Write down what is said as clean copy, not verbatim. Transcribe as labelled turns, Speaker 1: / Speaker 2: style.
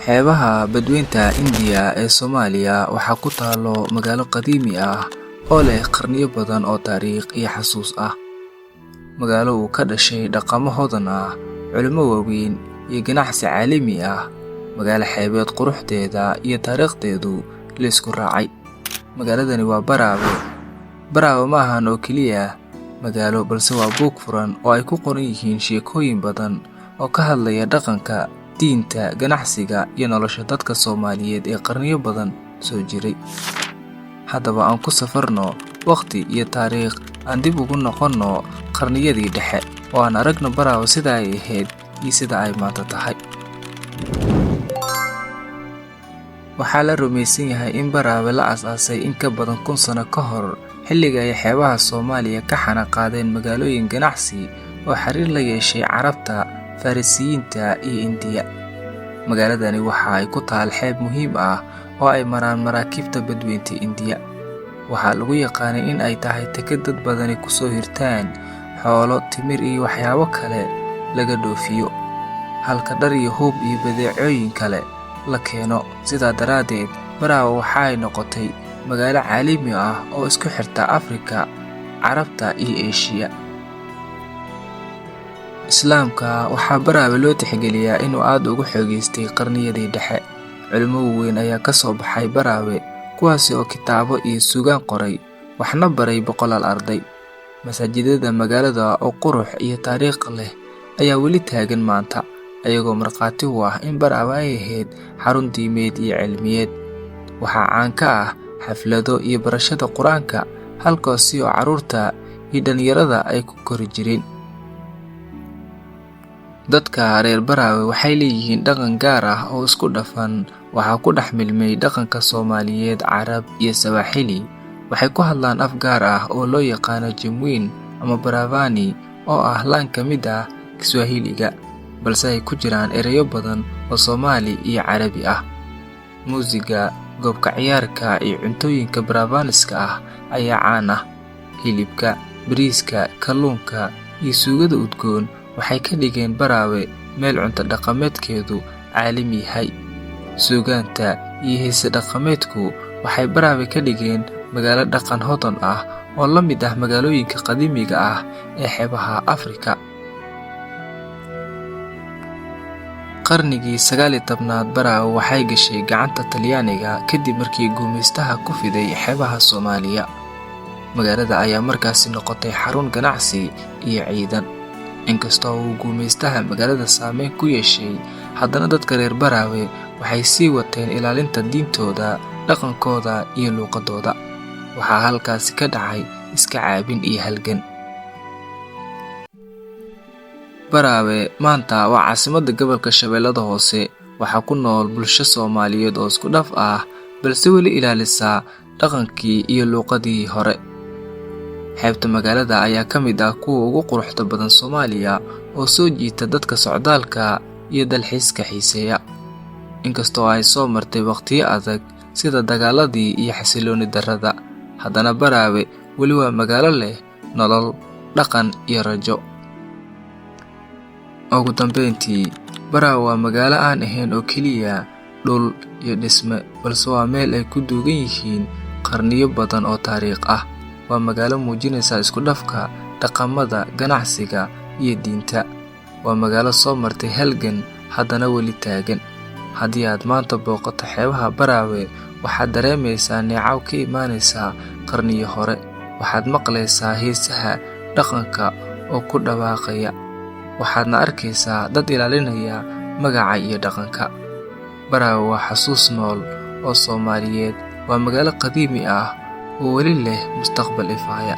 Speaker 1: Xeebaha Badweynta Hindiya ee Soomaaliya waxaa ku taallo magaalo qadiimi ah oo leh qarniyo badan oo taariikh iyo xasuus ah. Magaalo uu ka dhashay dhaqamo hodan ah, culimo waaweyn, iyo ganacsi caalami ah. Magaalo xeebeed quruxdeeda iyo taariikhdeedu la isku raacay. Magaaladani waa Baraawe. Baraawe ma ahan oo keliya magaalo, balse waa buug furan oo ay ku qoran yihiin sheekooyin badan oo ka hadlaya dhaqanka, diinta, ganacsiga iyo nolosha dadka Soomaaliyeed ee qarniyo badan soo jiray. Haddaba aan ku safarno waqti iyo taariikh, aan dib ugu noqonno qarniyadii dhexe oo aan aragno Baraawe sida ay ahayd iyo sida ay maanta tahay. Waxaa la rumaysan yahay in Baraawe la aasaasay in ka badan 1000 sano ka hor, xilliga ay xeebaha Soomaaliya ka xanaqaadeen magaalooyin ganacsi oo xiriir la yeeshay Carabta, Farisiyiinta iyo Hindiya. Magaaladani waxa ay ku taal xeeb muhiim ah oo ay maraan maraakiibta Badweynta Hindiya. Waxaa lagu yaqaanay in ay tahay deked dad badani ku soo hirtaan, xoolo, timir iyo waxyaabo kale laga dhoofiyo, halka dhar iyo hub iyo badeecooyin kale la keeno. Sidaa daraaddeed, Baraawe waxa ay noqotay magaalo caalami ah oo isku xirta Afrika, Carabta iyo Eeshiya. Islaamka waxaa Baraawe loo tixgeliyaa inuu aad ugu xoogaystay qarniyadii dhexe. Culimo waaweyn ayaa ka soo baxay Baraawe, kuwaasi oo kitaabo iyo suugaan qoray, waxna baray boqolaal arday. Masaajidada magaalada oo qurux iyo taariikh leh ayaa weli taagan maanta, ayagoo markhaati u ah in Baraawe ay ahayd xarun diimeed iyo cilmiyeed. Waxaa caan ka ah xaflado iyo barashada Qur-aanka, halkaasi oo carruurta iyo dhalinyarada ay ku kori jireen. Dadka reer Baraawe waxay leeyihiin dhaqan gaar ah oo isku dhafan. Waxaa ku dhex milmay dhaqanka Soomaaliyeed, Carab iyo Sawaaxili. Waxay ku hadlaan af gaar ah oo loo yaqaano Jimwin ama Baravani, oo ah laan ka mid ah Kiswahiliga, balse ay ku jiraan ereyo badan oo Soomaali iyo Carabi ah. Muusiga, goobka ciyaarka iyo cuntooyinka Baravaniska ah ayaa caan ah. Hilibka, bariiska, kalluunka iyo suugada udgoon waxay ka dhigeen Baraawe meel cunto dhaqameedkeedu caalami yahay. Suugaanta iyo heese dhaqameedku waxay Baraawe ka dhigeen magaalo dhaqan hodan ah oo la mid ah magaalooyinka qadiimiga ah ee xeebaha Afrika. Qarnigii 19aad, Baraawe waxay gashay gacanta Talyaaniga kadib markii gumaystaha ku fiday xeebaha Soomaaliya. Magaalada ayaa markaasi noqotay xarun ganacsi iyo ciidan. Inkastoo uu gumaystaha magaalada saameyn ku yeeshay, haddana dadka reer Baraawe waxay sii wateen ilaalinta diintooda, dhaqankooda iyo luuqadooda. Waxaa halkaasi ka dhacay iska caabin iyo halgan. Baraawe maanta waa caasimadda gobolka Shabeellada Hoose. Waxaa ku nool bulsho Soomaaliyeed oo isku dhaf ah, balse weli ilaalisa dhaqankii iyo luuqadii hore. Xeebta magaalada ayaa ka mid ah kuwa ugu quruxda badan Soomaaliya oo soo jiita dadka socdaalka iyo dalxiiska xiiseeya. Inkastoo ay soo martay waqtiyo adag sida dagaaladii iyo xasilooni darrada, haddana Baraawe weli waa magaalo leh nolol, dhaqan iyo rajo. Ugu dambeyntii, Baraawe waa magaalo aan ahayn oo keliya dhul iyo dhisme, balse waa meel ay ku duugan yihiin qarniyo badan oo taariikh ah. Waa magaalo muujinaysa isku dhafka dhaqamada, ganacsiga iyo diinta. Waa magaalo soo martay halgan, haddana weli taagan. Haddii aad maanta booqato xeebaha Baraawe, waxaad dareemaysaa neecaw ka imaanaysa qarniyo hore. Waxaad maqlaysaa heesaha dhaqanka oo ku dhawaaqaya, waxaadna arkaysaa dad ilaalinaya magaca iyo dhaqanka. Baraawe waa xasuus nool oo Soomaaliyeed, waa magaalo qadiimi ah oo weli leh mustaqbal ifaaya.